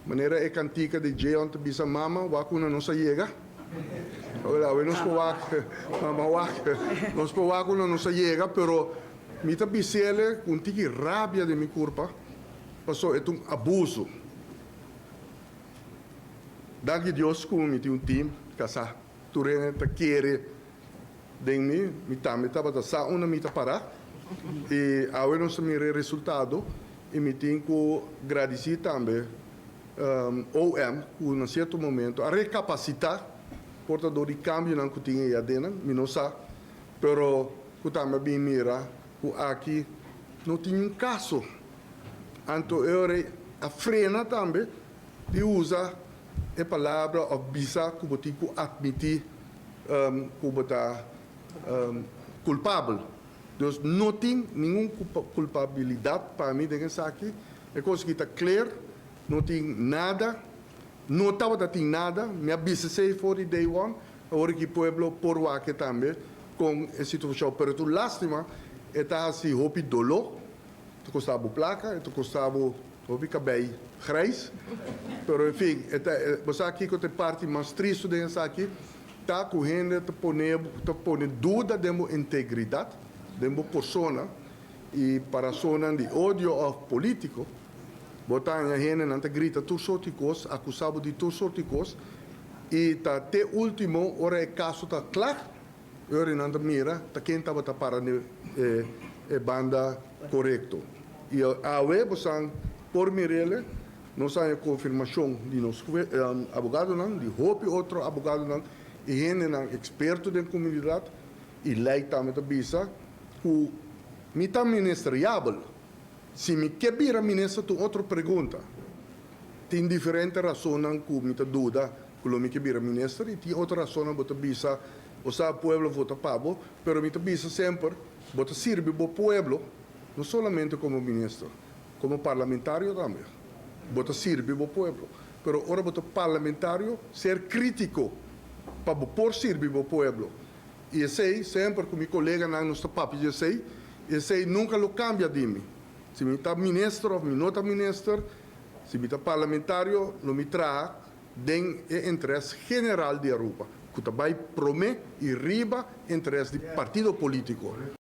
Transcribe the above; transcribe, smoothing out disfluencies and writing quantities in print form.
Manera e kantika di Jeon ta bisa, "Mama, wak unda nos a yega." Ora, nos por wak, mama wak, nos por wak unda nos a yega, pero mi ta bisele ku tiki rabia den mi kurpa, paso e un abuso. Danki Dios ku mi tin un team, kasá, tur hende ta kere den mi, mi tambe tabata sa unda mi ta pará. I awe nos mira resultado i mi tin ku gradisí tambe OM, ku na sierto momento a rekapasitá por ta dor di kambionan ku tin ei aden, mi no sa, pero ku tambe bin mira ku aki no tin un kaso. Anto e a frena tambe di usa e palabra òf bisa ku bo tin ku atmití ku bo ta kulpabel. Dus no tin ningun kulpabilidat pa mi den esaki. E kos ta kla, no tin nada, no tabata tin nada, mi a bisa esei for di day one, awor ku pueblo por wak tambe ku e situashon. Pero ta lástima, ta asina hopi doló, ta kosta plaka, ta kosta hopi kabei grijs. Pero en fin, bo aki ku e parti mas tristu den esaki, ta ku hende ta pone duda di integridat, di persona, i pa rason di odio òf polítiko, bo ta hende nan ta grita tur sorto di kos, akusá di tur sorto di kos, i ta te último ora e kaso ta kla, ora nan ta mira, ta ken tabata pará na e banda korekto. I awe bo por mir'é, nos tin konfirmashon di nos abogadonan, di hopi otro abogadonan, i hendenan eksperto den komunidat, i lei tambe ta bisa, ku mi ta ministeriabel. Si mi ke bira minister, ta otro pregunta. Tin diferente rason ku mi ta duda ku lo mi ke bira minister i tin otro rason bo ta bisa, o pueblo vota pa bo, pero mi ta bisa semper, bo ta sirbi e pueblo, no solamente komo minister, komo parlamentario tambe. Bo ta sirbi e pueblo. Pero ora bo ta parlamentario, ser krítiko pa por sirbi e pueblo. I esei, semper ku mi koleganan nos ta papia esei, esei nunka lo kambia di mi. Si mi ta minister òf mi no ta minister, si mi ta parlamentario, lo mi traha den e interes general di Aruba, ku ta bai promé i riba interes di partido polítiko.